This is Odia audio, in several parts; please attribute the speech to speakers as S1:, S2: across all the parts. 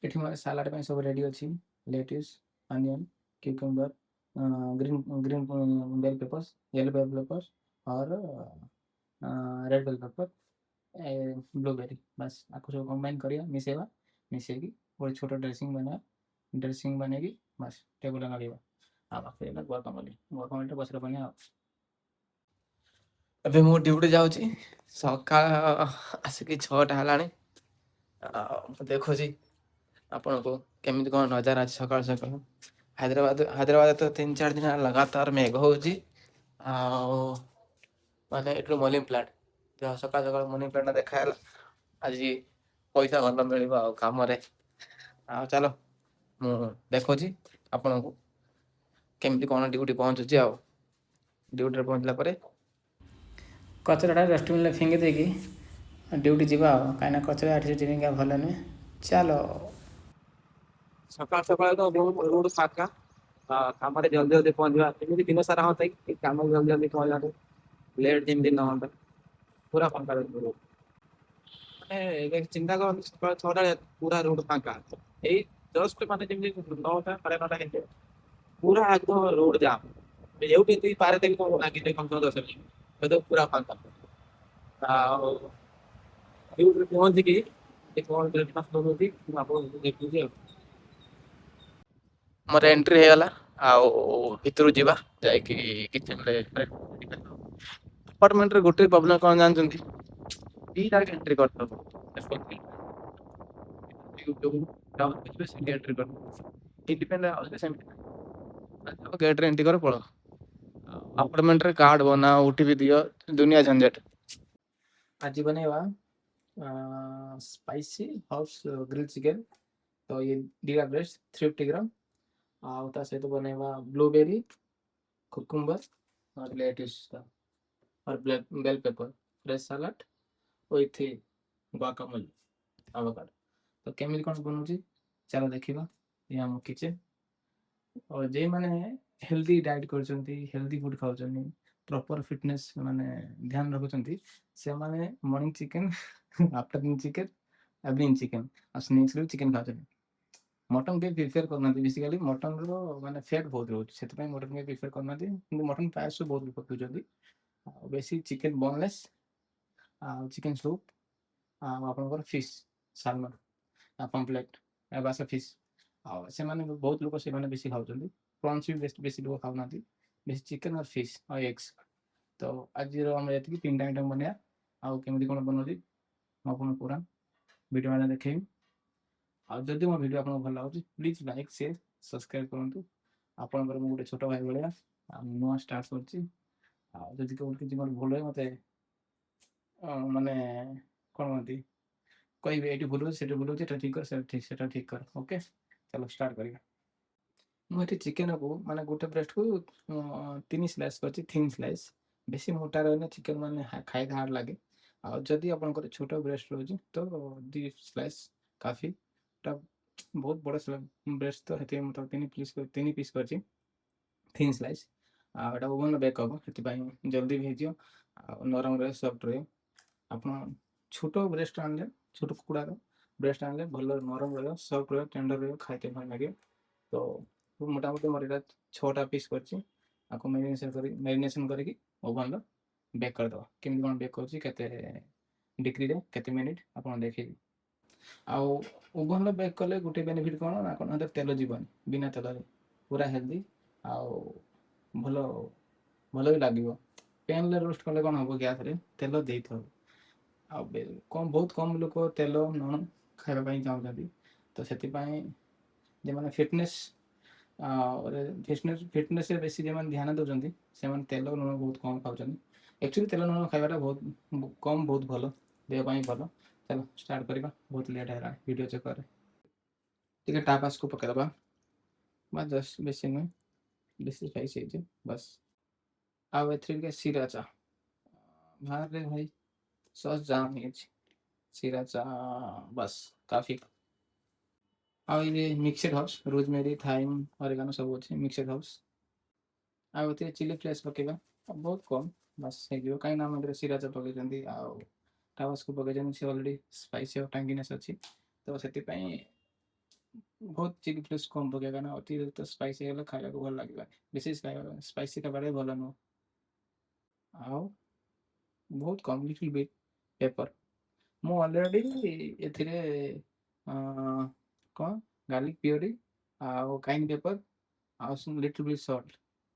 S1: ଏଠି ମୋର ସାଲାଡ଼ ପାଇଁ ସବୁ ରେଡ଼ି ଅଛି। Lettuce, onion, cucumber, green green bell peppers, yellow bell peppers और ରେଡ୍ ବେଲ୍ ପେପର, ବ୍ଲୁବେରୀ। ବାସ୍, ଆକୁ ସବୁ କମ୍ବାଇନ୍ କରିବା, ମିଶାଇବା। ମିଶେଇକି ଗୋଟେ ଛୋଟ ଡ୍ରେସିଂ ବନେଇବା। ଡ୍ରେସିଂ ବନେଇକି ବାସ୍ ଟେବୁଲରେ ଲଗେଇବା। ଆଉ ବାକି ରହିଲା ଗୁଆକାମୋଲି। ଗୁଆକାମୋଲିଟା ପଛରେ ବନେଇବା। ଆଉ
S2: ଏବେ ମୁଁ ଡ୍ୟୁଟି ଯାଉଛି। ସକାଳ ଆସିକି 6ଟା ହେଲାଣି। ଆଉ ମୁଁ ଦେଖୁଛି ଆପଣଙ୍କୁ କେମିତି କ'ଣ ନଜାରା ଅଛି ସକାଳୁ ସକାଳୁ। ହାଇଦ୍ରାବାଦ, ହାଇଦ୍ରାବାଦ ତ 3-4 ଦିନ ହେଲା ଲଗାତାର ମେଘ ହେଉଛି। ଆଉ ମାନେ ଏଠୁ ମର୍ଣ୍ଣିଂ ପ୍ଲାଣ୍ଟ, ଯାହା ସକାଳୁ ସକାଳୁ ମର୍ଣ୍ଣିଂ ପ୍ଲାଣ୍ଟଟା ଦେଖାହେଲା। ଆଜି ପଇସା ଭଲ ମିଳିବ ଆଉ କାମରେ। ଆଉ ଚାଲ, ମୁଁ ଦେଖୁଛି ଆପଣଙ୍କୁ କେମିତି କ'ଣ ଡ୍ୟୁଟି ପହଞ୍ଚୁଛି। ଆଉ ଡ୍ୟୁଟିରେ ପହଞ୍ଚିଲା ପରେ
S1: କଚରାଟା ଡଷ୍ଟବିନ୍ରେ ଫିଙ୍ଗି ଦେଇକି ଡ୍ୟୁଟି ଯିବା ଆଉ, କାହିଁକିନା କଚରା ଏଠି ସେଠି ଫିଙ୍ଗିବା ଭଲ ନୁହେଁ। ଚାଲ।
S2: ସକାଳୁ ସକାଳୁ ତ ବହୁତ ରୋଡ ଫାଙ୍କା। କାମରେ ଜଲ୍ଦି ଜଲ୍ଦି ପହଞ୍ଚିବା। ଏମିତି ଦିନ ସାରା ହନ୍ତା କି କାମ ଜଲ୍ଦି ଜଲ୍ଦି ପହଞ୍ଚିବା, ଲେଟ୍ ଯେମିତି ନ ହନ୍ତା। ପୁରା ଫାଙ୍କା ରୋଡ। ମାନେ ଏବେ ଚିନ୍ତା କରନ୍ତୁ, ସକାଳ 6ଟା, ପୁରା ରୋଡ ଫାଙ୍କା। ଏଇ ଜଷ୍ଟ ମାନେ ଯେମିତି 9ଟା 9:30 ହେଇଯିବ, ପୁରା ଏକଦମ ରୋଡ ଜାମ୍। ଏଉଠି ଏତିକି ପାରେ ଦେବି କଣ ଲାଗିଯିବ କମ ସେ କମ 10 ମିନିଟ୍। ଏବେ ପୁରା ଫାଙ୍କା। ଆଉ ଡ୍ୟୁଟିରେ ପହଞ୍ଚିକି କଣ ବ୍ରେକଫାଷ୍ଟ ବନଉଛି, ମୁଁ ଆପଣଙ୍କୁ ଦେଖୁଛି। ଆଉ ମୋର ଏଣ୍ଟ୍ରି ହେଇଗଲା। ଆଉ ଭିତରକୁ ଯିବା, ଯାଇକି କିଚେନରେ। ଆପାର୍ଟମେଣ୍ଟରେ ଗୋଟେ ପ୍ରୋବ୍ଲେମ କଣ ଜାଣିଛନ୍ତି? ଦିଟା ଏଣ୍ଟ୍ରି କରିଦେବ, ସେଠି ଏଣ୍ଟ୍ରି କରିଦେବ। ଇଣ୍ଡିପେଣ୍ଡେଣ୍ଟ ହାଉସରେ ସେମିତି ଗେଟ୍ରେ ଏଣ୍ଟ୍ରି କର, ପଳ। ଆପାର୍ଟମେଣ୍ଟରେ କାର୍ଡ ବନା, ଓଟିପି ଦିଅ, ଦୁନିଆ ଝଞ୍ଝଟ।
S1: ଆଜି ବନେଇବା ସ୍ପାଇସି ହର୍ବସ୍ ଗ୍ରିଲ୍ ଚିକେନ୍। ତ ଇଏ ଦୁଇଟା ବ୍ରେଷ୍ଟ, 350 ଗ୍ରାମ। ଆଉ ତା ସହିତ ବନେଇବା ବ୍ଲୁବେରୀ, କୁକୁମ୍ବର और lettuce और bell pepper, fresh salad with guacamole, avocado। ତ କେମିତି କ'ଣ ବନଉଛି, ଚାଲ ଦେଖିବା। ଇଏ ଆମ କିଚେନ୍। ଆଉ ଯେଉଁମାନେ ହେଲ୍ଦି ଡାଏଟ୍ କରୁଛନ୍ତି, ହେଲ୍ଦି ଫୁଡ୍ ଖାଉଛନ୍ତି, ପ୍ରପର୍ ଫିଟନେସ୍ ମାନେ ଧ୍ୟାନ ରଖୁଛନ୍ତି, ସେମାନେ morning chicken, afternoon chicken, evening chicken ଆଉ ସ୍ନାକ୍ସରେ ବି ଚିକେନ୍ ଖାଉଛନ୍ତି। ମଟନ୍ କେହି ପ୍ରିଫେୟାର କରୁନାହାନ୍ତି। ବେସିକାଲି ମଟନ୍ର ମାନେ ଫ୍ୟାଟ୍ ବହୁତ ରହୁଛି, ସେଥିପାଇଁ ମଟନ୍ କେହି ପ୍ରିଫେୟାର କରୁନାହାନ୍ତି। କିନ୍ତୁ ମଟନ୍ ପ୍ରାୟ ସବୁ ବହୁତ ଲୋକ ପିଉଛନ୍ତି। ଆଉ ବେଶୀ ଚିକେନ୍ ବୋନଲେସ୍ ଆଉ ଚିକେନ୍ ସୁପ୍ ଆଉ ଆପଣଙ୍କର ଫିସ୍, ସାଲମନ୍, ପମ୍ପଲେଟ୍, ବାସା ଫିସ୍। ଆଉ ସେମାନେ ବହୁତ ଲୋକ ସେମାନେ ବେଶୀ ଖାଉଛନ୍ତି। ପ୍ରନ୍ସ ବି ବେଶୀ ବେଶୀ ଲୋକ ଖାଉନାହାନ୍ତି। ବେଶୀ ଚିକେନ୍ ଆଉ ଫିସ୍ ଆଉ ଏଗ୍ସ। ତ ଆଜିର ଆମର ଏତିକି ତିନିଟା ଆଇଟମ୍ ବନେଇବା। ଆଉ କେମିତି କ'ଣ ବନଉଛି, ମୁଁ ଆପଣଙ୍କୁ ପୁରା ଭିଡ଼ିଓ ମାଧ୍ୟମରେ ଦେଖେଇବି। ଆଉ ଯଦି ମୋ ଭିଡ଼ିଓ ଆପଣଙ୍କୁ ଭଲ ଲାଗୁଛି, ପ୍ଲିଜ୍ ଲାଇକ୍, ସେୟାର, ସବସ୍କ୍ରାଇବ୍ କରନ୍ତୁ। ଆପଣଙ୍କର ମୁଁ ଗୋଟେ ଛୋଟ ଭାଇ ଭଳିଆ, ଆଉ ନୂଆ ଷ୍ଟାର୍ଟ କରୁଛି। ଆଉ ଯଦି କେଉଁଠି କିଛି ମୋର ଭୁଲ ହୁଏ, ମୋତେ ମାନେ କ'ଣ କୁହନ୍ତି, କହିବେ, ଏଇଠି ଭୁଲ ହେଉଛି, ସେଠି ଭୁଲ ହେଉଛି, ଏଟା ଠିକ୍ କର, ସେଟା ଠିକ୍, ସେଟା ଠିକ୍ କର। ଓକେ, ଚାଲ ଷ୍ଟାର୍ଟ କରିବା। ମୁଁ ଏଠି ଚିକେନକୁ ମାନେ ଗୋଟେ ବ୍ରେଷ୍ଟକୁ ତିନି ସ୍ଲାଇସ୍ କରିଛି, ଥିନ୍ ସ୍ଲାଇସ୍। ବେଶୀ ମୋଟା ରହିଲେ ଚିକେନ ମାନେ ଖାଇତେ ହାର୍ଡ଼ ଲାଗେ। ଆଉ ଯଦି ଆପଣଙ୍କର ଛୋଟ ବ୍ରେଷ୍ଟ ରହୁଛି, ତ ଦୁଇ ସ୍ଲାଇସ୍ କାଫି। ଟା ବହୁତ ବଡ଼ ବ୍ରେଷ୍ଟ, ତ ସେଥିପାଇଁ ମୁଁ ତାକୁ ତିନି ପିସ୍ କରିଛି, ଥିନ୍ ସ୍ଲାଇସ୍। ଆଉ ଏଇଟା ଓଭନରେ ବେକ୍ ହେବ, ସେଥିପାଇଁ ଜଲ୍ଦି ବି ହେଇଯିବ ଆଉ ନରମ ରହେ, ସଫ୍ଟ ରହେ। ଆପଣ ଛୋଟ ବ୍ରେଷ୍ଟ ଆଣିଲେ, ଛୋଟ କୁକୁଡ଼ାର ବ୍ରେଷ୍ଟ ଆଣିଲେ ଭଲ ନରମ ରହିବ, ସଫ୍ଟ ରହିବ, ଟେଣ୍ଡର ରହିବ, ଖାଇତେ ଭଲ ଲାଗିବ। ତ ମୋଟାମୋଟି ମୋର ଏଇଟା ଛଅଟା ପିସ୍ କରିଛି। ଆକୁ ମ୍ୟାରିନେସନ୍ କରିକି ଓଭନରେ ବେକ୍ କରିଦେବା। କେମିତି କ'ଣ ବେକ୍ କରୁଛି, କେତେ ଡିଗ୍ରୀରେ, କେତେ ମିନିଟ୍, ଆପଣ ଦେଖେଇବି। ଆଉ ଓଭନରେ ବେକ୍ କଲେ ଗୋଟେ ବେନିଫିଟ୍ କ'ଣ ନା କ'ଣ, ତେଲ ଯିବନି। ବିନା ତେଲରେ ପୁରା ହେଲ୍ଦି ଆଉ ଭଲ ଭଲ ବି ଲାଗିବ। ପ୍ୟାନ୍ରେ ରୋଷ୍ଟ କଲେ କ'ଣ ହେବ, ଗ୍ୟାସ୍ରେ ତେଲ ଦେଇଥିବ। ଆଉ କମ୍, ବହୁତ କମ୍ ଲୋକ ତେଲ ଲୁଣ ଖାଇବା ପାଇଁ ଚାହୁଁଛନ୍ତି। ତ ସେଥିପାଇଁ ଯେଉଁମାନେ ଫିଟନେସ୍ରେ ବେଶୀ ଯେଉଁମାନେ ଧ୍ୟାନ ଦେଉଛନ୍ତି, ସେମାନେ ତେଲ ଲୁଣ ବହୁତ କମ୍ ଖାଉଛନ୍ତି। ଆକ୍ଚୁଆଲି ତେଲ ଲୁଣ ଖାଇବାଟା ବହୁତ କମ୍, ବହୁତ ଭଲ, ଦେହ ପାଇଁ ଭଲ। ଚାଲ ଷ୍ଟାର୍ଟ କରିବା, ବହୁତ ଲେଟ୍ ହେଲାଣି ଭିଡ଼ିଓ ଚକରରେ। ଟିକେ ଟାବାସ୍କୋ ପକାଇଦେବା, ବାସ୍, ଜଷ୍ଟ, ବେଶୀ ନୁହେଁ। ବେଶୀ ସ୍ପାଇସି ହେଇଛି, ବାସ୍। ଆଉ ଏଥିରେ ଟିକେ ସିରାଚା। ବାହାରେ ଭାଇ ସସ୍ ଜାମ୍ ହେଇଛି। ସିରାଚା, ବାସ୍, କାଫି। ଆଉ ଏଇ ମିକ୍ସଡ ହର୍ବସ୍, ରୋଜମେରୀ, ଥାଇମ୍, ଅରେଗାନୋ ସବୁ ଅଛି, ମିକ୍ସଡ ହର୍ବସ୍। ଆଉ ଏଥିରେ ଚିଲି ଫ୍ଲେକ୍ସ ପକେଇବା, ବହୁତ କମ୍, ବାସ୍ ହେଇଯିବ। କାହିଁକିନା ଆମ ଏଥିରେ ସିରାଚା ପକେଇଛନ୍ତି ଆଉ ଟାବାସ୍କୋ ପକେଇଛନ୍ତି, ସେ ଅଲରେଡ଼ି ସ୍ପାଇସି ଆଉ ଟାଙ୍ଗିନେସ୍ ଅଛି। ତ ସେଥିପାଇଁ ବହୁତ ଚିଲି ଫ୍ଲେକ୍ସ କମ୍ ପକାଇବା, କାରଣ ଅତିରିକ୍ତ ସ୍ପାଇସି ହେଲେ ଖାଇବାକୁ ଭଲ ଲାଗିବନି। ବେଶୀ ସ୍ପାଇସି ଖାଇବାଟା ଭଲ ନୁହଁ। ଆଉ ବହୁତ କମ୍, ଲିଟିଲ୍ ବିଟ୍ ପେପର୍। ମୁଁ ଅଲରେଡ଼ି ଏଥିରେ କ'ଣ ଗାର୍ଲିକ୍ ପିଓରି ଆଉ କାଇନ୍ ପେପର୍ ଆଉ ଲିଟିଲ୍ ବିଟ୍ ସଲ୍ଟ,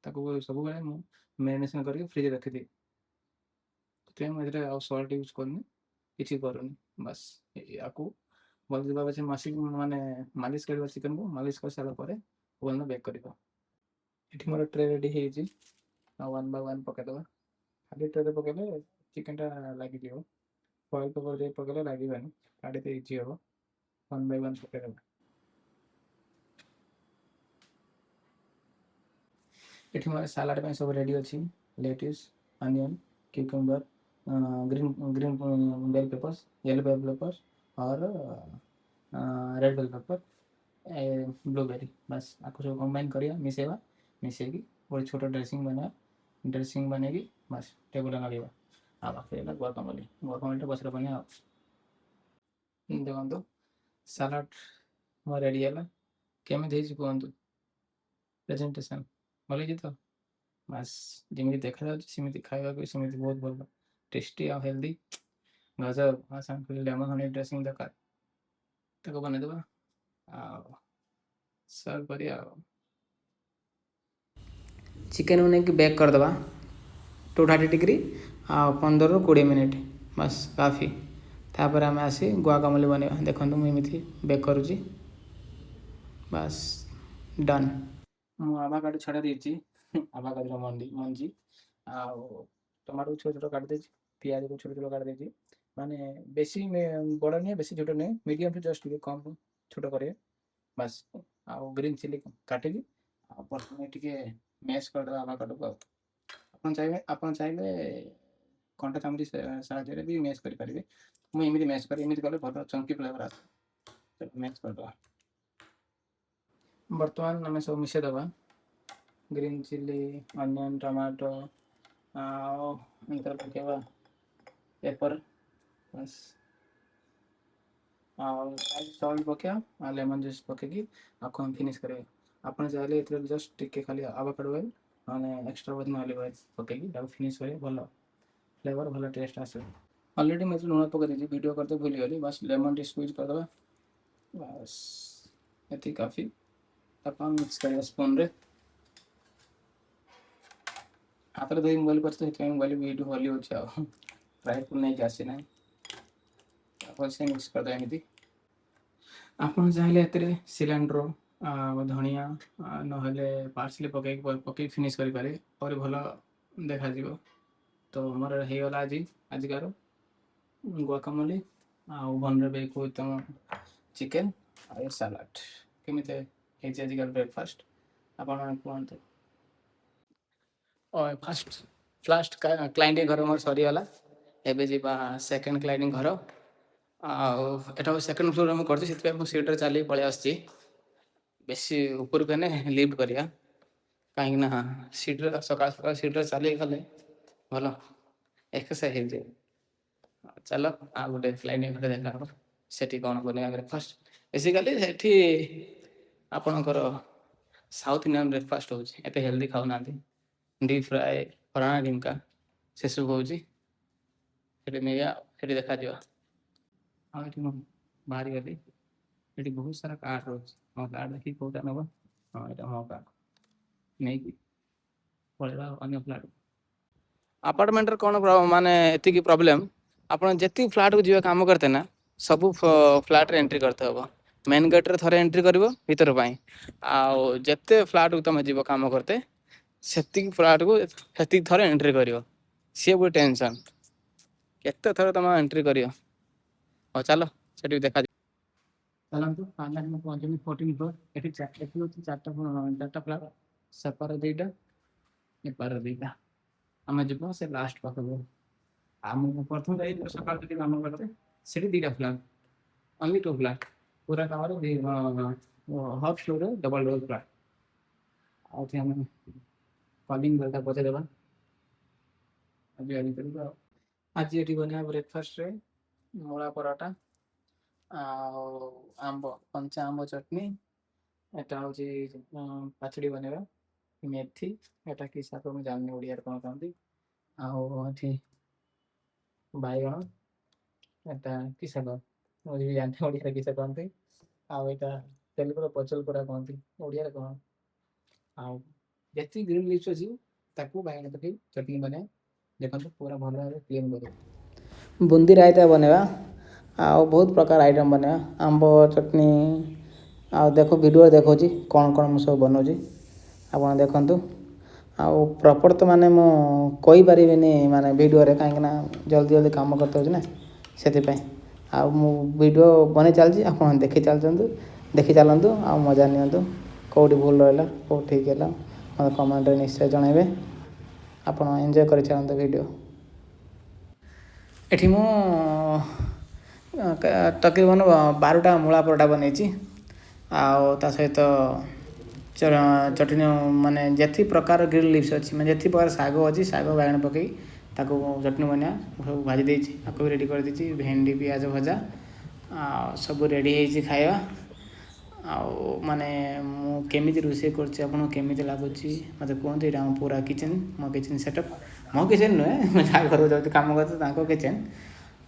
S1: ତାକୁ ସବୁବେଳେ ମୁଁ ମ୍ୟାରିନେସନ୍ କରିକି ଫ୍ରିଜରେ ରଖିଦିଏ। ସେଥିପାଇଁ ମୁଁ ଏଥିରେ ଆଉ ସଲ୍ଟ ୟୁଜ୍ କରୁନି, କିଛି କରୁନି। ବାସ୍, ୟାକୁ ଭଲ ଭାବେ ସେ ମାସି ମାନେ ମାଲିସ କରିବା ଚିକେନକୁ। ମାଲିସ କରିସାରିଲା ପରେ ଓଭେନରେ ବେକ୍ କରିବା। ଏଠି ମୋର ଟ୍ରେ ରେଡ଼ି ହେଇଛି। ଆଉ ୱାନ୍ ବାଇ ୱାନ୍ ପକାଇଦେବା। ଖାଲି ଟ୍ରେରେ ପକାଇଲେ ଚିକେନଟା ଲାଗିଯିବ। ଫଏଲ୍ ପେପର୍ ଦେଇ ପକାଇଲେ ଲାଗିବନି, କାଢ଼ିତେ ଇଜି ହେବ। ୱାନ୍ ବାଇ ୱାନ୍ ପକାଇଦେବା। ଏଠି ମୋର ସାଲାଡ଼ ପାଇଁ ସବୁ ରେଡ଼ି ଅଛି। Lettuce, onion, cucumber, green bell peppers, yellow bell peppers और रेड बेल पेपर, ब्लूबेरी। ବାସ୍, ଆକୁ ସବୁ କମ୍ବାଇନ୍ କରିବା, ମିଶାଇବା। ମିଶାଇକି ଗୋଟେ ଛୋଟ ଡ୍ରେସିଂ ବନେଇବା। ଡ୍ରେସିଂ ବନେଇକି ବାସ୍ ଟେବୁଲରେ ଲଗେଇବା। ଆଉ ବାକି ହେଲା ଗୁଆକାମୋଲି। ଗୁଆକାମୋଲିଟା ପଛରେ ବନେଇବା। ଆଉ ଦେଖନ୍ତୁ, ସାଲାଡ଼ ମୋର ରେଡ଼ି ହେଲା। କେମିତି ହେଇଛି କୁହନ୍ତୁ? ପ୍ରେଜେଣ୍ଟେସନ୍ ଭଲ ହେଇଛି ତ? ବାସ୍, ଯେମିତି ଦେଖାଯାଉଛି ସେମିତି ଖାଇବାକୁ ବି ସେମିତି ବହୁତ ଭଲ, ଟେଷ୍ଟି ଆଉ ହେଲ୍ଦି, ଗଜବ। ହଁ, ସାଙ୍ଗରେ ଲେମନ୍ ହନି ଡ୍ରେସିଂ ଦରକାର। ତାକୁ ବନେଇଦେବା ଆଉ ସର୍ଭ କରିବା। ଆଉ
S3: ଚିକେନକୁ ନେଇକି ବେକ୍ କରିଦେବା 230 ଡିଗ୍ରୀ ଆଉ 15ରୁ 20 ମିନିଟ୍, ବାସ୍ କାଫି। ତାପରେ ଆମେ ଆସି ଗୁଆକାମୋଲି ବନେଇବା। ଦେଖନ୍ତୁ, ମୁଁ ଏମିତି ବେକ୍ କରୁଛି। ବାସ୍, ଡନ୍।
S1: ମୁଁ ଆଭାକାଡ଼ୋ ଛଡ଼େଇ ଦେଇଛି, ଆଭାକାଡ଼ୋର ମଞ୍ଜି। ଆଉ ଟମାଟୋକୁ ଛୋଟ ଛୋଟ କାଟି ଦେଇଛି, ପିଆଜକୁ ଛୋଟ ଛୋଟ କାଟି ଦେଇଛି। ମାନେ ବେଶୀ ବଡ଼ ନୁହେଁ, ବେଶୀ ଛୋଟ ନୁହେଁ, ମିଡ଼ିୟମ୍ଠୁ ଜଷ୍ଟ ଟିକେ କମ୍ ଛୋଟ କରିବେ। ବାସ୍, ଆଉ ଗ୍ରୀନ୍ ଚିଲି କାଟିଲି। ଆଉ ପ୍ରଥମେ ଟିକେ ମ୍ୟାସ୍ କରିଦେବା ଆଭାକାଡ଼ୋକୁ। ଆଉ ଆପଣ ଚାହିଁଲେ କଣ୍ଟା ଚାମଚ ସାହାଯ୍ୟରେ ବି ମ୍ୟାସ୍ କରିପାରିବେ। ମୁଁ ଏମିତି ମ୍ୟାସ୍ କରେ। ଏମିତି କଲେ ଭଲ ଚଙ୍କି ଫ୍ଲେଭର୍ ଆସେ। ମ୍ୟାସ୍ କରିଦେବା। ବର୍ତ୍ତମାନ ଆମେ ସବୁ ମିଶାଇଦେବା, ଗ୍ରୀନ୍ ଚିଲି, ଅନିଅନ୍, ଟମାଟୋ ଆଉ ଏଥିରେ ପକାଇବା ପେପର୍। ବାସ୍, ଆଉ ସଲ୍ଟ ପକାଇବା ଆଉ ଲେମନ୍ ଜୁସ୍ ପକାଇକି ଆଉ କ'ଣ ଫିନିଶ୍ କରିବା। ଆପଣ ଚାହିଁଲେ ଏଥିରେ ଜଷ୍ଟ ଟିକେ ଖାଲି ଆଭାକାଡ଼ୋ ଅଏଲ୍, ମାନେ ଏକ୍ସଟ୍ରା ଭର୍ଜିନ୍ ଅଲିଭ୍ ଅଏଲ୍ ପକାଇକି ତାକୁ ଫିନିଶ୍ କରିବେ। ଭଲ ଫ୍ଲେଭର୍, ଭଲ ଟେଷ୍ଟ ଆସିବ। ଅଲରେଡ଼ି ମୁଁ ଏଥିରେ ଲୁଣ ପକାଇ ଦେଇଛି, ଭିଡ଼ିଓ କରିତେ ଭୁଲିଗଲି। ବାସ୍, ଲେମନ୍ ଟିକେ ସ୍କୁଇଜ୍ କରିଦେବା। ବାସ୍, ଏତିକି କାଫି। ତାକୁ ଆମେ ମିକ୍ସ କରିବା ସ୍ପୁନ୍ରେ। ହାତରେ ଧରି ମୋବାଇଲ କରିଛି ତ, ସେଥିପାଇଁ ମୋବାଇଲ ଭିଡ଼ିଓ ହଲି ହେଉଛି। ଆଉ ଟ୍ରାଇପଡ଼ ନେଇକି ଆସିନାହିଁ। ଭଲସେ ମିକ୍ସ କରିଦେବା ଏମିତି। ଆପଣ ଚାହିଁଲେ ଏଥିରେ ସିଲାଣ୍ଡ୍ରୋ ଆଉ ଧଣିଆ, ନହେଲେ ପାର୍ସଲି ପକାଇକି ପକେଇକି ଫିନିଶ୍ କରିପାରିବେ। ଆହୁରି ଭଲ ଦେଖାଯିବ। ତ ଆମର ହେଇଗଲା ଆଜିକାର ଗୁଆକାମୋଲି ଆଉ ଓଭନରେ ବେକ୍ ୱିଥ୍ ଚିକେନ୍ ଆଉ ସାଲାଡ଼। କେମିତି ହେଇଛି ଆଜିକାର ବ୍ରେକଫାଷ୍ଟ, ଆପଣମାନେ କୁହନ୍ତୁ। ଫାଷ୍ଟ ଫାଷ୍ଟ କ୍ଲାଇଣ୍ଟ ଘର ମୋର ସରିଗଲା। ଏବେ ଯିବା ସେକେଣ୍ଡ କ୍ଲାଇଣ୍ଟ ଘର। ଆଉ ଏଟା ସେକେଣ୍ଡ ଫ୍ଲୋରରେ ମୁଁ କରିଛି, ସେଥିପାଇଁ ମୁଁ ସିଟ୍ରେ ଚାଲିକି ପଳେଇ ଆସିଛି। ବେଶୀ ଉପରକୁ ହେଲେ ଲିଫ୍ଟ କରିବା, କାହିଁକି ନା ସିଟ୍ରେ ସକାଳ ସକାଳ ସିଟ୍ରେ ଚାଲିକି ଗଲେ ଭଲ ଏକ୍ସରସାଇଜ୍ ହେଇଯାଏ। ଚାଲ, ଆଉ ଗୋଟେ କ୍ଲାଇଣ୍ଟ ଘରେ ଦେଖା ହବ। ସେଠି କ'ଣ ବନେଇବା ବ୍ରେକଫାଷ୍ଟ? ବେସିକାଲି ସେଠି ଆପଣଙ୍କର ସାଉଥ୍ ଇଣ୍ଡିଆନ୍ ବ୍ରେକଫାଷ୍ଟ ହେଉଛି। ଏତେ ହେଲ୍ଦି ଖାଉନାହାନ୍ତି। ଡିପ୍ ଫ୍ରାଏ, ଫଲାଣା ଢିମକା ସେସବୁ ହେଉଛି ସେଠି। ନେଇଆ ସେଠି ଦେଖାଯିବ। ଆଉ ଏଠି ମୁଁ ବାହାରିଗଲି। ଏଠି ବହୁତ ସାରା କାର୍ ରହୁଛି। ମୋ କାର୍ ଦେଖିକି କୋଉଟା ନେବ। ହଁ, ଏଇଟା ମୋ କାର୍। ନେଇକି ପଳେଇବା ଅନ୍ୟ ଫ୍ଲାଟ୍। ଆପାର୍ଟମେଣ୍ଟରେ କ'ଣ ମାନେ ଏତିକି ପ୍ରୋବ୍ଲେମ୍, ଆପଣ ଯେତିକି ଫ୍ଲାଟ୍କୁ ଯିବେ କାମ କରିତେ ନା, ସବୁ ଫ୍ଲାଟ୍ରେ ଏଣ୍ଟ୍ରି କରିତେ ହେବ। ମେନ୍ ଗେଟ୍ରେ ଥରେ ଏଣ୍ଟ୍ରି କରିବ ଭିତର ପାଇଁ। ଆଉ ଯେତେ ଫ୍ଲାଟ୍କୁ ତୁମେ ଯିବ କାମ କରିତେ, ସେତିକି ଫ୍ଲାଟ୍କୁ ସେତିକି ଥର ଏଣ୍ଟ୍ରି କରିବ। ସିଏ ଗୋଟେ ଟେନସନ୍, କେତେ ଥର ତୁମେ ଏଣ୍ଟ୍ରି କରିବ। ହଉ ଚାଲ, ସେଠି ଦେଖାଯିବ। ଚାଲନ୍ତୁ, ଫାଇନାଲି ମୁଁ ପହଞ୍ଚିଲି 14 ଫ୍ଲୋର୍। ଏଠି ହେଉଛି ଚାରିଟା ଫ୍ଲାଟ୍। ସେପାରେ ଦୁଇଟା, ଏପାରେ ଦୁଇଟା। ଆମେ ଯିବା ସେ ଲାଷ୍ଟ ପାଖକୁ। ଆଉ ମୁଁ ପ୍ରଥମେ ଯାଇଥିଲି ସକାଳ ସେଠି କାମ କରତେ। ସେଠି ଦୁଇଟା ଫ୍ଲାଟ୍, ଅନଲି ଟୁ ଫ୍ଲାଟ୍। ପୁରା କାମରେ ହାଫ୍ ଫ୍ଲୋରରେ ଡବଲ୍ ଡବଲ୍ ଫ୍ଲାଟ୍। ଆଉ ଏଠି ଆମେ କଲିଂ ବେଲ୍ଟା ବଜେଇଦେବା ଆଜି ଭିତରକୁ। ଆଉ ଆଜି ଏଠି ବନେଇବା ବ୍ରେକଫାଷ୍ଟରେ ମୂଳା ପରଟା। ଆଉ ଆମ୍ବ, କଞ୍ଚା ଆମ୍ବ ଚଟଣି। ଏଟା ହେଉଛି ପାଚଡ଼ି ବନେଇବା, ମେଥି। ଏଟା କି ଶାଗ ମୁଁ ଜାଣିନି, ଓଡ଼ିଆରେ କ'ଣ କହନ୍ତି। ଆଉ ଏଠି ବାଇଗଣ। ଏଟା କି ଶାଗ ମୁଁ ବି ଜାଣିନି, ଓଡ଼ିଆରେ କି ଶାଗ କହନ୍ତି। ଆଉ ଏଇଟା ତେଲୁଗୁର ପଚଲ କୋରା କହନ୍ତି, ଓଡ଼ିଆରେ କ'ଣ? ଆଉ ଯେତିକି ଗ୍ରୀନ୍ ଲିଭ୍ସ ଅଛି, ତାକୁ ବାଇଗଣ ପକେଇ ଚଟଣି ବନେଇବା। ଦେଖନ୍ତୁ, ପୁରା ଭଲ ଭାବରେ କ୍ଲିନ୍ କରିବ।
S3: ବୁନ୍ଦି ରାଇତା ବନେଇବା ଆଉ ବହୁତ ପ୍ରକାର ଆଇଟମ୍ ବନେଇବା, ଆମ୍ବ ଚଟଣି। ଆଉ ଦେଖ, ଭିଡ଼ିଓ ଦେଖାଉଛି କ'ଣ କ'ଣ ମୁଁ ସବୁ ବନାଉଛି, ଆପଣ ଦେଖନ୍ତୁ। ଆଉ ପ୍ରପର୍ ତ ମାନେ ମୁଁ କହିପାରିବିନି ମାନେ ଭିଡ଼ିଓରେ, କାହିଁକିନା ଜଲ୍ଦି ଜଲ୍ଦି କାମ କରିତେ ହେଉଛି ନା, ସେଥିପାଇଁ। ଆଉ ମୁଁ ଭିଡ଼ିଓ ବନେଇ ଚାଲିଛି, ଆପଣ ଦେଖି ଚାଲିଛନ୍ତି, ଦେଖି ଚାଲନ୍ତୁ ଆଉ ମଜା ନିଅନ୍ତୁ। କେଉଁଠି ଭୁଲ ରହିଲା, କେଉଁଠି ଠିକ୍ ହେଲା, ମୋତେ କମେଣ୍ଟରେ ନିଶ୍ଚୟ ଜଣାଇବେ। ଆପଣ ଏନ୍ଜୟ କରି ଚାଲନ୍ତୁ ଭିଡ଼ିଓ। ଏଠି ମୁଁ ତକରିବନ 12ଟା ମୂଳା ପରଟା ବନେଇଛି ଆଉ ତା ସହିତ ଚଟଣି। ମାନେ ଯେତିକି ପ୍ରକାର ଗ୍ରୀନ୍ ଲିଭ୍ସ ଅଛି, ମାନେ ଯେତିକି ପ୍ରକାର ଶାଗ ଅଛି, ଶାଗ ବାଇଗଣ ପକେଇ ତାକୁ ଚଟଣି ବନେଇବା। ସବୁ ଭାଜି ଦେଇଛି, ଆକୁ ବି ରେଡ଼ି କରିଦେଇଛି। ଭେଣ୍ଡି ପିଆଜ ଭଜା ଆଉ ସବୁ ରେଡ଼ି ହେଇଛି ଖାଇବା। ଆଉ ମାନେ ମୁଁ କେମିତି ରୋଷେଇ କରୁଛି, ଆପଣଙ୍କୁ କେମିତି ଲାଗୁଛି, ମୋତେ କୁହନ୍ତୁ। ଏଇଟା ଆମ ପୁରା କିଚେନ୍, ମୋ କିଚେନ୍ ସେଟଅପ୍। ମୋ କିଚେନ୍ ନୁହେଁ, ମୁଁ ଯାହା ଘରକୁ ଯାଉଛି କାମ କରୁଛି, ତାଙ୍କ କିଚେନ୍।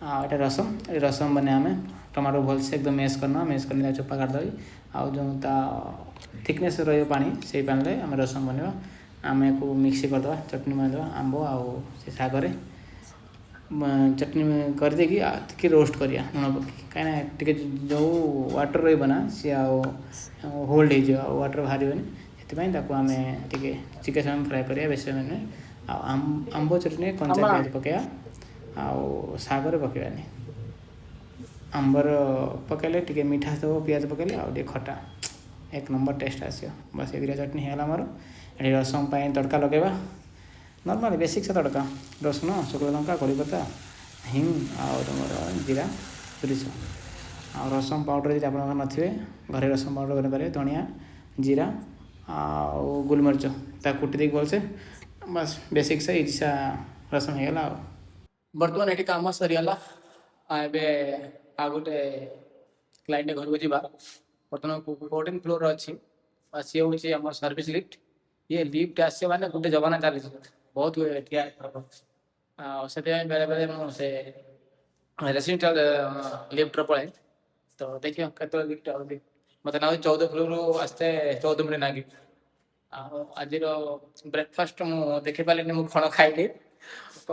S3: ଆଉ ଏଇଟା ରସମ। ଏ ରସମ ବନେଇବା ଆମେ ଟମାଟୋ ଭଲସେ ଏକଦମ ମ୍ୟାସ୍ କରିନେବା। ମ୍ୟାସ୍ କରି ତା ଚୋପା କାଟିଦେବି ଆଉ ଯେଉଁ ତା ଥିକନେସ୍ ରହିବ ପାଣି, ସେଇ ପାଣିରେ ଆମେ ରସମ ବନେଇବା। ଆମେ ୟାକୁ ମିକ୍ସ କରିଦେବା, ଚଟଣି ବନେଇଦେବା। ଆମ୍ବ ଆଉ ସେ ଶାଗରେ ଚଟଣି କରିଦେଇକି ଆଉ ଟିକେ ରୋଷ୍ଟ କରିବା ଲୁଣ ପକେଇକି, କାହିଁକିନା ଟିକେ ଯେଉଁ ୱାଟର୍ ରହିବ ନା, ସିଏ ଆଉ ହୋଲ୍ଡ ହେଇଯିବ ଆଉ ୱାଟର୍ ବାହାରିବନି। ସେଥିପାଇଁ ତାକୁ ଆମେ ଟିକେ ଚିକେ ସମୟ ଫ୍ରାଏ କରିବା, ବେଶୀ ସମୟ ନୁହେଁ। ଆଉ ଆମ୍ବ ଚଟଣିରେ କଞ୍ଚା ପିଆଜ ପକାଇବା ଆଉ ଶାଗରେ ପକାଇବାନି। ଆମ୍ବର ପକାଇଲେ ଟିକେ ମିଠା ଦେବ, ପିଆଜ ପକାଇଲେ ଆଉ ଟିକେ ଖଟା, ଏକ ନମ୍ବର ଟେଷ୍ଟ ଆସିବ। ବାସ୍, ଏ ଦୁଇଟା ଚଟଣି ହେଇଗଲା ଆମର। ଏଠି ରସମ ପାଇଁ ତଡ଼କା ଲଗାଇବା, ନର୍ମାଲି ବେସିକ୍ ସେ ତଡ଼କା: ରସୁଣ, ଶୁଖିଲା ଲଙ୍କା, କଢ଼ିପତ୍ତା, ହିଙ୍ଗ ଆଉ ତୁମର ଜିରା, ସୋରିଷ। ଆଉ ରସମ ପାଉଡ଼ର ଯଦି ଆପଣଙ୍କର ନଥିବେ, ଘରେ ରସମ ପାଉଡ଼ର ବନେଇପାରିବେ। ଧଣିଆ, ଜିରା ଆଉ ଗୋଲମରିଚ ତାକୁ କୁଟି ଦେଇକି ଭଲସେ, ବାସ୍, ବେସିକ୍ ସେ ଇଜି ସା ରସମ ହେଇଗଲା। ଆଉ
S1: ବର୍ତ୍ତମାନ ଏଠି କାମ ସରିଗଲା ଆଉ ଏବେ ଆଉ ଗୋଟେ କ୍ଲାଇଣ୍ଟ ଘରକୁ ଯିବା। ବର୍ତ୍ତମାନ 14 ଫ୍ଲୋର ଅଛି ଆଉ ସିଏ ହେଉଛି ଆମ ସର୍ଭିସ ଲିଫ୍ଟ। ଇଏ ଲିଫ୍ଟ ଆସିବ ମାନେ ଗୋଟେ ଜମାନା ଚାଲିଛି, ବହୁତ ଠିଆ। ଆଉ ସେଥିପାଇଁ ବେଳେ ବେଳେ ମୁଁ ସେ ରେସିଡେଣ୍ଟାଲ ଲିଫ୍ଟରେ ପଳାଏ। ତ ଦେଖିବା କେତେବେଳେ ଲିଫ୍ଟ ଆଉଛି। ମୋତେ ଲାଗୁଛି 14 ଫ୍ଲୋରରୁ ଆସିତେ 14 ମିନିଟ୍ ଲାଗିବ। ଆଉ ଆଜିର ବ୍ରେକଫାଷ୍ଟ ମୁଁ ଦେଖିପାରିଲିନି ମୁଁ କ'ଣ ଖାଇଲି। ତ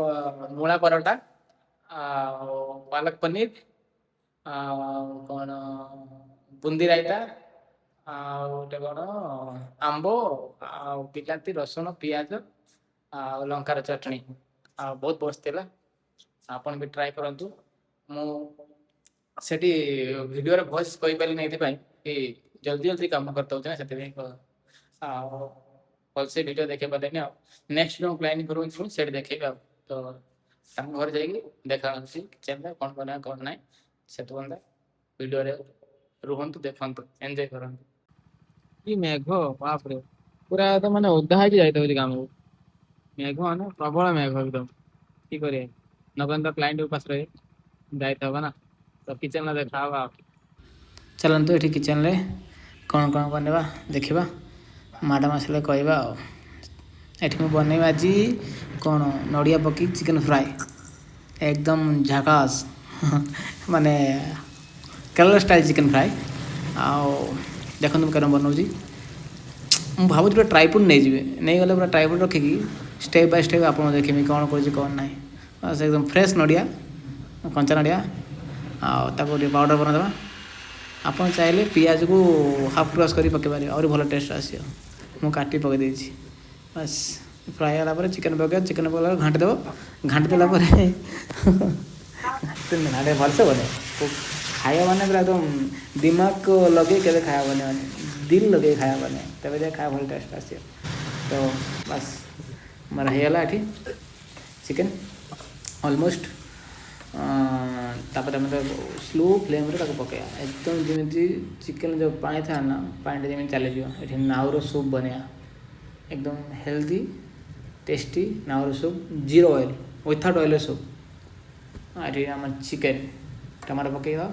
S1: ମୂଳା ପରଟା ଆଉ ପାଲକ ପନିର ଆଉ କ'ଣ ବୁନ୍ଦି ରାଇତା ଆଉ ଗୋଟେ କ'ଣ ଆମ୍ବ ଆଉ ବିଲାତି, ରସୁଣ, ପିଆଜ ଆଉ ଲଙ୍କାର ଚଟଣି। ଆଉ ବହୁତ ମସ୍ତ ଥିଲା, ଆପଣ ବି ଟ୍ରାଏ କରନ୍ତୁ। ମୁଁ ସେଠି ଭିଡ଼ିଓରେ ଭଏସ୍ କହିପାରିଲିନି ଏଇଥିପାଇଁ କି ଜଲ୍ଦି ଜଲ୍ଦି କାମ କରିଦେଉଛି ନା, ସେଥିପାଇଁ ଆଉ ଭଲସେ ଭିଡ଼ିଓ ଦେଖେଇ ପାରିଲିନି। ଆଉ ନେକ୍ସଟ ଯେଉଁ କ୍ଲାଇଣ୍ଟ ଘରକୁ ଯିବୁ, ସେଠି ଦେଖେଇବି। ଆଉ ତ ତାଙ୍କ ଘରେ ଯାଇକି ଦେଖା ହେଉଛି କିଚେନରେ କ'ଣ ବନେଇବା, କ'ଣ ନାହିଁ। ସେତେ ପର୍ଯ୍ୟନ୍ତ ଭିଡ଼ିଓରେ ରୁହନ୍ତୁ, ଦେଖନ୍ତୁ, ଏନ୍ଜୟ କରନ୍ତୁ।
S2: କି ମେଘ, ବାପରେ! ପୁରା ତ ମାନେ ଓଦା ହେଇକି ଯାଇଥାଉଛି କାମକୁ। ମେଘ ମାନେ ପ୍ରବଳ ମେଘ ଏକଦମ। କି କରିବେ, ନଗଲେ ତ କ୍ଲାଇଣ୍ଟ ଉପାସ ରହିବେ। ଯାଇତେ ହବ ନା, ତ କିଚେନରେ ଦେଖା ହବ। ଆଉ
S3: ଚାଲନ୍ତୁ, ଏଠି କିଚେନରେ କ'ଣ କ'ଣ ବନେଇବା ଦେଖିବା। ମ୍ୟାଡ଼ାମ୍ ଆସିଲେ କହିବା। ଆଉ ଏଠି ମୁଁ ବନେଇବି ଆଜି କ'ଣ, ନଡ଼ିଆ ପକେଇ ଚିକେନ୍ ଫ୍ରାଏ, ଏକଦମ ଝାକାସ୍, ମାନେ କେରଳ ଷ୍ଟାଇଲ୍ ଚିକେନ୍ ଫ୍ରାଏ। ଆଉ ଦେଖନ୍ତୁ ମୁଁ କେମିତି ବନଉଛି। ମୁଁ ଭାବୁଛି ପୁରା ଟ୍ରାଇପଡ଼ ନେଇଯିବି। ନେଇଗଲେ ପୁରା ଟ୍ରାଇପଡ଼ ରଖିକି ଷ୍ଟେପ୍ ବାଇ ଷ୍ଟେପ୍ ଆପଣ ଦେଖିବି କ'ଣ କରୁଛି, କ'ଣ ନାହିଁ। ବାସ୍, ଏକଦମ ଫ୍ରେଶ୍ ନଡ଼ିଆ, କଞ୍ଚା ନଡ଼ିଆ, ଆଉ ତାକୁ ଟିକେ ପାଉଡ଼ର ବନେଇଦେବା। ଆପଣ ଚାହିଁଲେ ପିଆଜକୁ ହାଫ୍ କ୍ରସ୍ କରି ପକାଇ ପାରିବେ, ଆହୁରି ଭଲ ଟେଷ୍ଟ ଆସିବ। ମୁଁ କାଟି ପକାଇ ଦେଇଛି। ବାସ୍, ଫ୍ରାଏ ହେଲା ପରେ ଚିକେନ୍ ପକାଇବା। ଚିକେନ୍ ପକାଇଲା ପରେ ଘାଣ୍ଟି ଦେବ। ଘାଣ୍ଟି ଦେଲା ପରେ ଘାଣ୍ଟେ ଭଲସେ ବନେଇବ। ଖାଇବା ମାନେ ପୁରା ଏକଦମ ଦିମାଗ ଲଗେଇ କେବେ ଖାଇବା ବନେଇବନି, ଦିଲ ଲଗେଇ ଖାଇବା ବନେଇବ, ତେବେ ଯାଇ ଖାଇବା ଭଲ ଟେଷ୍ଟ ଆସିବ। ତ ବାସ୍, ମୋର ହେଇଗଲା ଏଠି ଚିକେନ୍ ଅଲମୋଷ୍ଟ। ତାପରେ ଆମେ ତାକୁ ସ୍ଲୋ ଫ୍ଲେମ୍ରେ ତାକୁ ପକାଇବା, ଏକଦମ ଯେମିତି ଚିକେନ୍ ଯେଉଁ ପାଣି ଥାଏ ନା, ପାଣିଟା ଯେମିତି ଚାଲିଯିବ। ଏଠି ନାଉର ସୁପ୍ ବନେଇବା, ଏକଦମ ହେଲ୍ଦି ଟେଷ୍ଟି ନାଉର ସୁପ୍, ଜିରୋ ଅଏଲ୍, ୱିଥାଉଟ୍ ଅଏଲ୍ର ସୁପ୍। ଏଠି ଆମର ଚିକେନ୍, ଟମାଟୋ ପକାଇବା।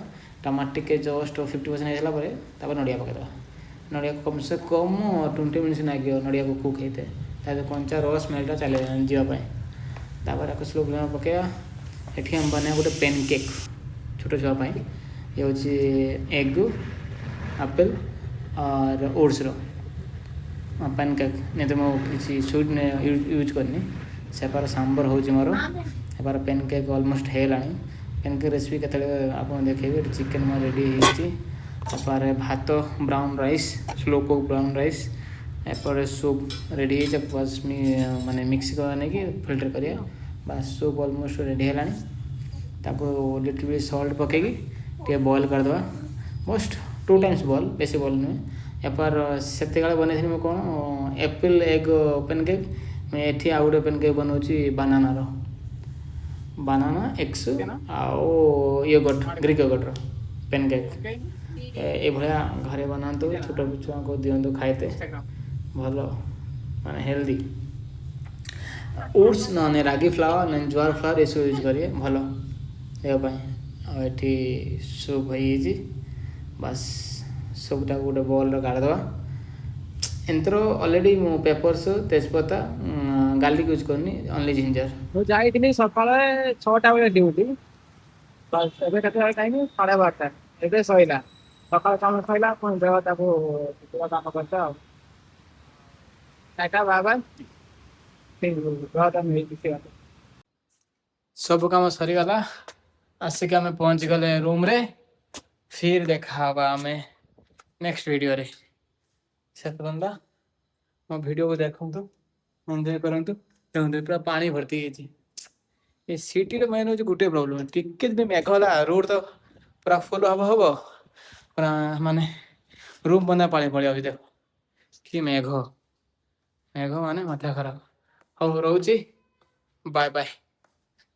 S3: ଟମାଟୋ ଟିକେ ଜଷ୍ଟ 50% ହେଇସାରିଲା ପରେ ତାପରେ ନଡ଼ିଆ ପକାଇଦେବା। ନଡ଼ିଆ କମ୍ ସେ କମ୍ 20 ମିନିଟ୍ସ ଲାଗିବ ନଡ଼ିଆକୁ କୁକ୍ ହେଇତେ, ତା କଞ୍ଚା ର ସ୍ମେଲ୍ଟା ଚାଲି ଯିବା ପାଇଁ। ତାପରେ ଆକୁ ସ୍ଲୋ ଫ୍ଲେମ୍ ପକାଇବା। ଏଠି ଆମେ ବନେଇବା ଗୋଟେ ପେନ୍ କେକ୍ ଛୋଟ ଛୁଆ ପାଇଁ। ଇଏ ହେଉଛି ଏଗ୍, ଆପେଲ୍ और ଓଟ୍ସର ପ୍ୟାନ୍ କେକ୍। ନାଇଁ ତ ମୁଁ କିଛି ସୁଇଟ୍ ୟୁଜ୍ କରିନି। ସେପାର ସାମ୍ବର ହେଉଛି ମୋର। ଏପାର ପ୍ୟାନ୍ କେକ୍ ଅଲମୋଷ୍ଟ ହେଇଗଲାଣି। ପ୍ୟାନ୍ କେକ୍ ରେସିପି କେତେବେଳେ ଆପଣ ଦେଖେଇବି। ଏଠି ଚିକେନ୍ ମୋର ରେଡ଼ି ହେଇଯାଇଛି। ତାପରେ ଭାତ, brown rice, slow cook brown rice। ଏପଟେ ସୁପ୍ ରେଡ଼ି ହେଇଛି। ବାସ୍, ମାନେ ମିକ୍ସ ନେଇକି ଫିଲ୍ଟର କରିବା। ବାସ୍, ସୁପ୍ ଅଲମୋଷ୍ଟ ରେଡ଼ି ହେଲାଣି। ତାକୁ ଲିଟିଲ୍ ବି ସଲ୍ଟ ପକାଇକି ଟିକେ ବଏଲ୍ କରିଦେବା। ଜଷ୍ଟ ଟୁ ଟାଇମ୍ସ ବଏଲ୍, ବେଶୀ ବଏଲ୍ ନୁହେଁ। ଏପାର ସେତେବେଳେ ବନେଇଥିଲି ମୁଁ କ'ଣ, ଆପେଲ୍ ଏଗ୍ ପ୍ୟାନ୍ କେକ୍। ମୁଁ ଏଠି ଆଉ ଗୋଟେ ପ୍ୟାନ୍ କେକ୍ ବନାଉଛି ବାନାନାର, ବାନାନା, ଏଗ୍ସ ଆଉ ୟୋଗଟ୍, ଗ୍ରୀକ୍ ୟୋଗଟ୍ର ପ୍ୟାନ୍ କେକ୍। ଏଇଭଳିଆ ଘରେ ବନାନ୍ତୁ, ଛୋଟ ଛୁଆଙ୍କୁ ଦିଅନ୍ତୁ ଖାଇତେ, ଭଲ ମାନେ ହେଲ୍ଦି। ଓଟ୍ସ ନହେଲେ ରାଗି ଫ୍ଲାୱାର ନହେଲେ ଜୁଆର ଫ୍ଲାୱାର ଏସବୁ ୟୁଜ୍ କରିବେ, ଭଲ ଦେହ ପାଇଁ। ଆଉ ଏଠି ସୁପ୍ ହେଇଯାଇଛି। ବାସ୍, ସୁପ୍ଟାକୁ ଗୋଟେ ବୋଲ୍ରେ କାଢ଼ିଦେବା। ଏମିତିର ଅଲରେଡ଼ି ମୁଁ ପେପର୍ସ, ତେଜପତା, ଗାର୍ଲିକ୍ ୟୁଜ୍ କରୁନି, ଅନଲି ଜିଞ୍ଜର।
S2: ମୁଁ ଯାଇଥିଲି ସକାଳେ 6ଟା ବେଳେ ଡ୍ୟୁଟି। ଏବେ କେତେ ଟାଇମ୍? 12:30। ଏବେ ସଇଲା, ସକାଳ କାମ ସଇଲା। ପୁଣି ଦେହ ତାକୁ କାମ କରିଥା। ଆଉ ଟାଟା, ବାଏ ବାଏ। ଦେହଟା।
S1: ସବୁ କାମ ସରିଗଲା, ଆସିକି ଆମେ ପହଞ୍ଚିଗଲେ ରୁମ୍ରେ। ଫିର୍ ଦେଖା ହବା ଆମେ ନେକ୍ସଟ ଭିଡ଼ିଓରେ। ସେ ପର୍ଯ୍ୟନ୍ତ ମୋ ଭିଡ଼ିଓକୁ ଦେଖନ୍ତୁ, ଏନ୍ଜୟ କରନ୍ତୁ। ଦେଖନ୍ତୁ, ପୁରା ପାଣି ଭର୍ତ୍ତି ହେଇଯାଇଛି। ଏ ସିଟିର ମେନ୍ ହେଉଛି ଗୋଟିଏ ପ୍ରୋବ୍ଲେମ୍, ଟିକେ ଯଦି ମେଘ ହେଲା, ରୋଡ଼ ତ ପୁରା ଫୁଲ୍ ହବ ହବ ପୁରା, ମାନେ ରୁମ୍ ବନ୍ଧା ପାଣି ପଳେଇ ଯାଉଛି। ଦେଖ କି ମେଘ, ମେଘ ମାନେ ମାଥା ଖରାପ। ହଉ, ରହୁଛି, ବାଏ ବାଏ।